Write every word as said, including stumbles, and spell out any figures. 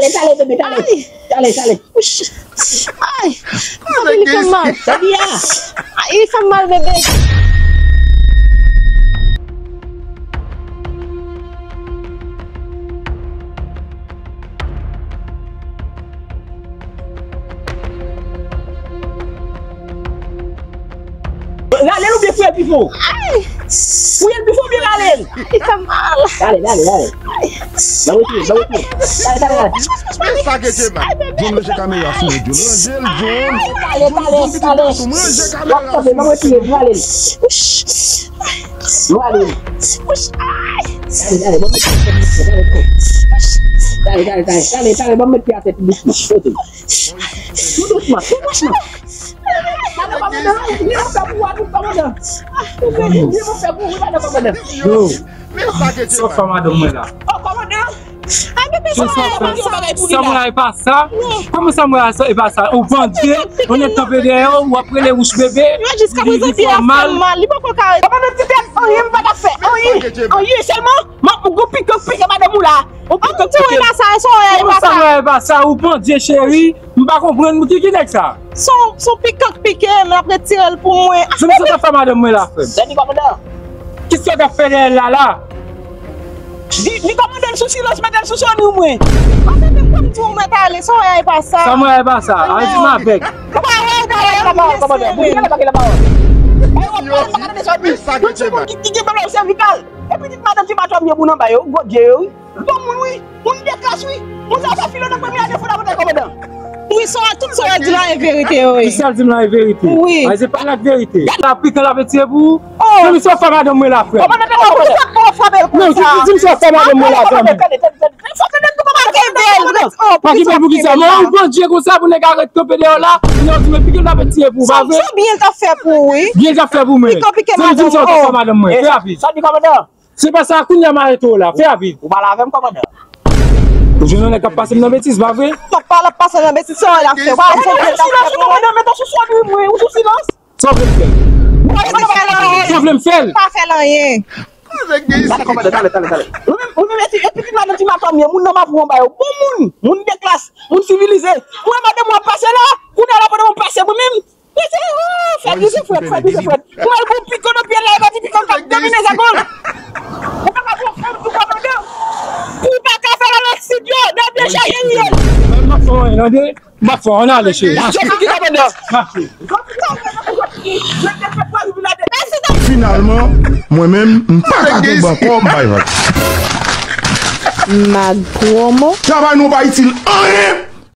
Tale, tale, bebe, tale. Ay. Tale, tale. Ay, ay, li fè m mal. Ay, li fè m mal, bebe. Rale l oubyen fouye l pi fon? Fouye l pi fon oubyen rale l? Li fè mal. Rale, rale, rale. Ban mwen touye, ban mwen touye. Rale, rale, rale. Men sa gen Jemma. John ranje kamera sou mwen, John ranje l, John. Rale, rale, rale. W ap kanpe, ban mwen touye, rale l. Rale l. Rale, rale, ban mwen touye, rale, rale, rale, rale, ban mwen touye atè pi dousman. Tou dousman, tou dousman. Madan kòmandan, li ap fè pou ou, wi, kòmandan. Li ap fè pou ou, wi, madan kòmandan. Yo, men sa ke sa fè madanm mwen la. Oh, kòmandan. Ay, bebe, sa mwen la e pa sa. Sa mwen la e pa sa. Kòman sa mwen la e pa sa? Ou pandye, ou nèk kanpe dèyè w, w ap rele wouch bebe. Mwen jiska prezan li ap fè m mal. Li poko ka. Kòmandan ti tèt, anyen m pa t ap fè. Anyen. Anyen sèlman, m ap gwo pikan pike madanm ou la. Ou pikan pike. Sa mwen la e pa sa. Ou pandye cheri. M pa konprann ki, ki nèg sa? Se yon, se yon pikan k pike m, l ap retire l pou mwen. Sa misye t ap fè madanm mwen la, frè m? Tande kòmandan. Kisa w t ap fè dèyè l la, la? Di, di kòmandan l sou silans, mete l sou soni mwen. Anfen, menm kòm di w mwen pale, sa w wè a e pa sa. Sa mwen a e pa sa. A di m avèg. Ou pa wè, ou pa wè, ou pa wè, kòmandan. Pou ki lè pa gen la pawòl? Ou pa gade sa w di. Tout se moun ki, ki gen pwoblèm sèvikal. E pitit madanm ti matò m ye moun anba yo, gwo dye yo, wi. Bon moun wi, moun de klas wi. Moun sa pa filo nan premye ane fondamantal kòmandan. Wi, sa tout sa yo di la e verite wi. Kisa l di m la e verite? Wi. A se pa la verite. La pikan la fè tire pou ou. Oh. Di m sa w fè madanm mwen la frè. Kòmandan, kòmandan, kòmandan. Sa w fè madanm mwen la frè. Fò tande m tou kòmandan. Pa kenbe l. Pa kenbe l pou kisa? Mwen ou pandye konsa pou nèg arèt kanpe dèyè w la. Ou di mwen pikan la fè tire pou ou, pa vre? Sa byen l t ap fè pou ou wi. Byen l t ap fè pou mwen. Pikan pike madanm ou. Di m sa w fè madanm mwen. Fè rapid. Sa di kòmandan. Se pa sa, kounye a m arete w la. Fè rapid. Ou pale avè m, kòmandan. Ou jwenn yon nèg k ap pase m nan betiz, pa vre? L ap pale, ap pase nan betiz, se yon l ap fè. Ou pa wè se yon l ap fè. Kòmandan, mete w sou sòn wi, mwen, ou sou silans. Sa w vle m fè? Ou pa fè l anyen. Sa w vle m fè l? Pa fè l anyen. Gade kòmandan, talè, talè, talè. Ou menm, ou menm, e ti, e pitit madanm ti matò m ye, moun nan m ap wè anba yo. Bon moun, moun de klas, moun sivilize. Ou wè madanm ou ap pase la, kounye a la pandan m ap pase mwen menm. Mesye, oh, fè di se frèt, fè di se frèt. Ou al gon pikan nan pye l la, e pa ti pikan k ap domine zègòl. Ou pa ka gon fanm tou kòmandan. Ou pa ka fè l al nan sid yo, nan de chèche riyèl. M ap fè w anyen, tande? M ap fè w, ann ale, cheri. Mache. Mache. Finalman, mwen menm, m pa ka tonbe ankò, m bay vag. Magwomo. Travay nou pa itil anyen.